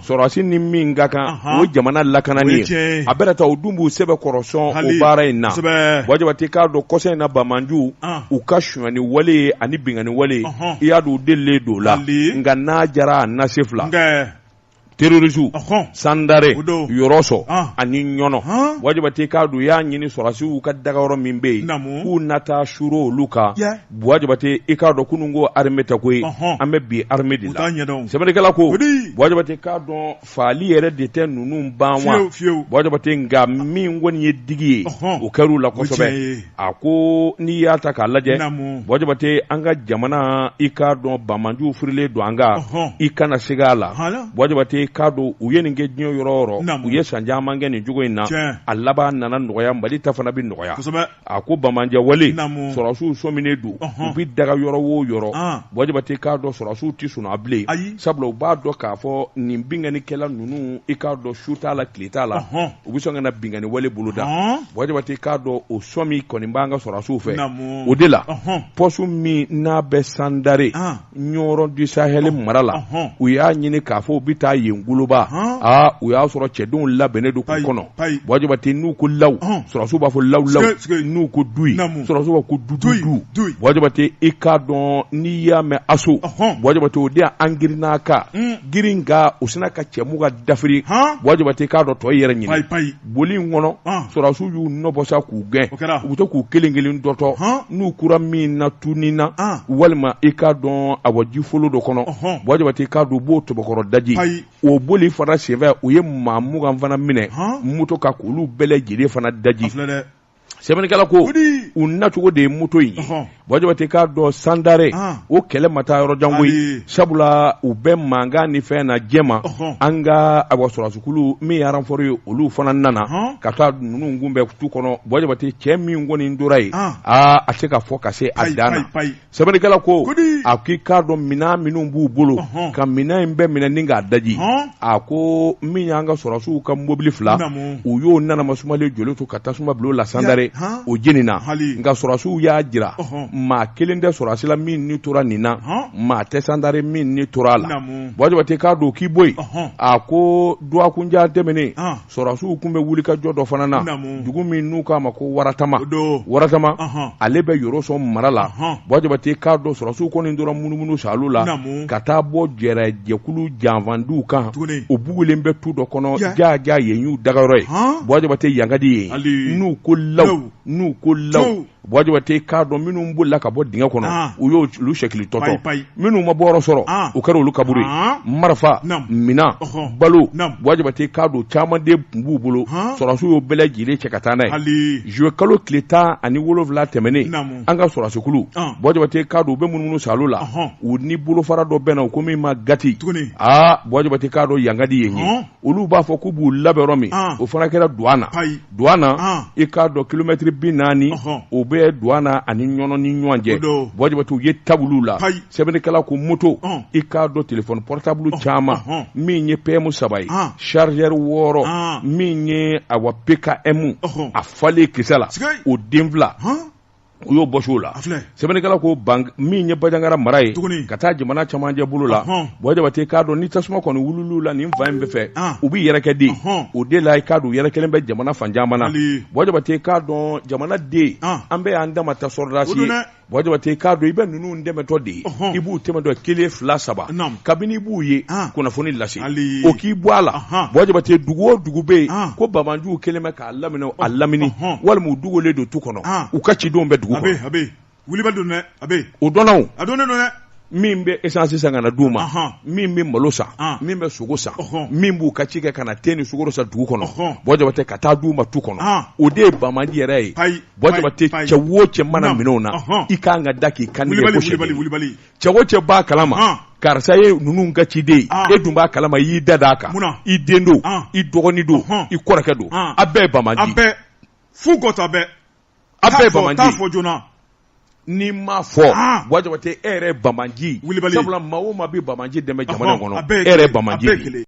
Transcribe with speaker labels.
Speaker 1: Sɔrɔdasi ni min ka kan o jamana lakanani ye, a bɛrɛ ta u dun b'u sɛbɛkɔrɔ sɔn o baara in na. Buwa Jabate k'a dɔn kɔsa in na banbaanciw u ka sonyani wale ye ani binkanni wale, i y'a dɔn u delilen don o la, nka n'a jara a na se fila terroriste Sandare, Yɔrɔsɔ ani Ɲɔnɔ. Buwa Jabate k'a dɔn u y'a ɲini sɔrɔdasiw ka dagayɔrɔ min bɛ yen k'u na taa suuru olu kan. Buwa Jabate i k'a dɔn kunun ko armée tɛ koyi, an bɛ bi armée de la. Sɛbɛnnikɛla ko Buwa Jabate k'a dɔn faali yɛrɛ de tɛ ninnu ban wa? Buwa Jabate nka min kɔni ye digi ye o kɛr'u la kosɛbɛ. A ko n'i y'a ta k'a lajɛ, Buwa Jabate, an ka jamana i k'a dɔn banbaanciw firilen don an kan, i kana siga a la. Buwa Jabate i k'a dɔn u ye nin kɛ diɲɛ yɔrɔ o yɔrɔ, u ye san caman kɛ nin cogo in na, a laban nana nɔgɔya, Mali ta fana bɛ nɔgɔya. A ko banbaanciya wale, sɔrɔdasiw sɔminen don, u bɛ daga yɔrɔ o yɔrɔ. Buwa Jabate k'a dɔn sɔrɔdasiw tɛ sunɔgɔ bilen, sabula u b'a dɔn k'a fɔ nin binkannikɛla ninnu i k'a dɔn su t'a la tile t'a la, u bɛ sɔn ka na binkanni wale boloda. Buwa Jabate k'a dɔn o sɔmi kɔni b'an ka sɔrɔdasiw fɛ. O de la poste min n'a bɛ Sandare Ɲɔrɔ du Sahel mara la, u y'a ɲini k'a fɔ u bɛ taa yen goloba. Aa, u y'a sɔrɔ cɛdenw labɛnnen don k'u kɔnɔ. Buwa Jabate, n'u ko law, sɔrɔdasiw b'a fɔ law law, n'u ko duyi, sɔrɔdasiw b'a ko du du du. Buwa Jabate i k'a dɔn n'i y'a mɛn aso, Buwa Jabate, o de y'an girinna ka girin, nka u sinna ka cɛ mugan dafiri. Buwa Jabate k'a dɔn tɔ yɛrɛ ɲini boli in kɔnɔ, sɔrɔdasiw y'u nɔbɔ sa k'u gɛn, u bɛ to k'u kelen kelen dɔtɔ n'u kura min na tuni na, walima i k'a dɔn awa jifolo dɔ kɔnɔ. Buwa Jabate k'a dɔn u b'o tobokɔrɔ daji. O boli fana senfɛ, u ye maa 20 fana minɛ moto kan k'olu bɛɛ lajɛlen fana daji. Sɛbɛnnikɛla ko u nacogo de ye moto in ye. Buwa Jabate k'a dɔn Sandare o kɛlɛ ma taa yɔrɔ jan koyi, sabula u bɛ mankan ni fɛn na jɛma. An ka awa sɔrɔdasikulu min ye renfort ye, olu fana nana ka taa ninnu kunbɛn tu kɔnɔ. Buwa Jabate, cɛ min kɔni tora yen, aa, a tɛ ka fɔ ka se a dan na. Sɛbɛnnikɛla ko a k'i k'a dɔn minɛn minnu b'u bolo, ka minɛn in bɛɛ minɛ ni k'a daji. A ko min y'an ka sɔrɔdasiw ka mobili fila, u y'o nanama sumalen joli to ka tasuma bila o la Sandare, o jenina. Nka sɔrɔdasiw y'a jira maa kelen tɛ sɔrɔdasi la min ni tora nin na, maa tɛ Sandare min ni tora a la. Buwa Jabate k'a dɔn k'i bɔ yen, a ko dɔgɔkunjan tɛmɛnen, sɔrɔdasiw tun bɛ wulikajɔ dɔ fana na dugu min n'u k'a ma ko Waratama. Waratama, ale bɛ Yɔrɔsɔ mara la. Buwa Jabate k'a dɔn sɔrɔdasiw kɔni tora munumunu saalo la ka taa bɔ jɛrɛ jɛkulu janfandiw kan. U bugulen bɛ tu dɔ kɔnɔ jaja, yen y'u dagayɔrɔ ye. Buwa Jabate, yan ka di yen, n'u ko law, n'u ko law. Buwa Jabate k'a dɔn minnu bolila ka bɔ dingɛ kɔnɔ, u y'olu sɛkili tɔtɔ. Minnu ma bɔyɔrɔ sɔrɔ, u kɛra olu kaburu ye. Marifa, minan, balo, Buwa Jabate k'a dɔn caman de tun b'u bolo. Sɔrɔdasiw y'o bɛɛ lajɛlen cɛ ka taa n'a ye. Juillet kalo tile 17 tɛmɛnen, an ka sɔrɔdasikulu, Buwa Jabate k'a dɔn u bɛ munumunu saalo la, u ni bolofara dɔ bɛnna, u ko min ma Gati. Aa, Buwa Jabate k'a dɔn yan ka di yen ye. Olu b'a fɔ k'u b'u labɛn yɔrɔ min, o fana kɛra Duwana. Duwana, i k'a dɔn kilomɛtiri 40 o bɛ Duwana ani Ɲɔnɔ ni ɲɔgɔn cɛ. Buwa Jabate, u ye tabulu la. Sɛbɛnnikɛla ko moto, i k'a dɔn téléphone portable caman, min ye PM 3 ye, chargeur 6, min ye awa PKM a falen kisɛ la, o den 2, u y'o bɔsi o la. Sɛbɛnnikɛla ko min ye Bajangara mara ye ka taa jamana camancɛ bolo la, Buwa Jabate k'a dɔn ni tasuma kɔni wulil'u la nin fan in bɛɛ fɛ, u bɛ yɛrɛkɛ de. O de la i k'a dɔn u yɛrɛkɛlen bɛ jamana fan caman na. Buwa Jabate k'a dɔn jamana den, an bɛɛ y'an dama ta sɔrɔdasi ye. Buwa Jabate k'a dɔn i bɛ ninnu dɛmɛtɔ de ye, i b'u tɛmɛtɔ kelen, fila, saba, kabini i b'u ye kunnafoni lase o k'i bɔ a la. Buwa Jabate, dugu o dugu bɛ yen ko banbaanciw kɛlen bɛ k'a lamini a lamini, walima u dogolen don tu kɔnɔ, u ka cidenw bɛ dugu
Speaker 2: kɔnɔ. A bɛ wulibali don dɛ, a bɛ
Speaker 1: o dɔnna
Speaker 2: o, a dɔnnen don dɛ.
Speaker 1: Min bɛ essence san ka na d'u ma, min bɛ malo san, min bɛ sogo san, min b'u ka ci kɛ ka na te ni sukaro san dugu kɔnɔ, Buwa Jabate, ka taa d'u ma tu kɔnɔ, o de ye banbaanci yɛrɛ ye. Buwa Jabate, cɛ o cɛ mana minɛ o na, i kan ka da k'i kan tigɛ ko sɛden. Cɛ o cɛ b'a kalama karisa ye ninnu ka ciden ye, e dun b'a kalama, i y'i da d'a kan, i den don, i dɔgɔnin don, i kɔrɔkɛ don, a bɛɛ ye banbaanci.
Speaker 2: A bɛɛ fu gɔtɔ, a bɛɛ.
Speaker 1: A bɛɛ ye banbaanci.
Speaker 2: T'a fɔ joona.
Speaker 1: N'i m'a fɔ, Buwa Jabate, e yɛrɛ ye banbaanci. Sabula maa o maa bɛ banbaanci dɛmɛ jamana in kɔnɔ, e yɛrɛ ye banbaanci.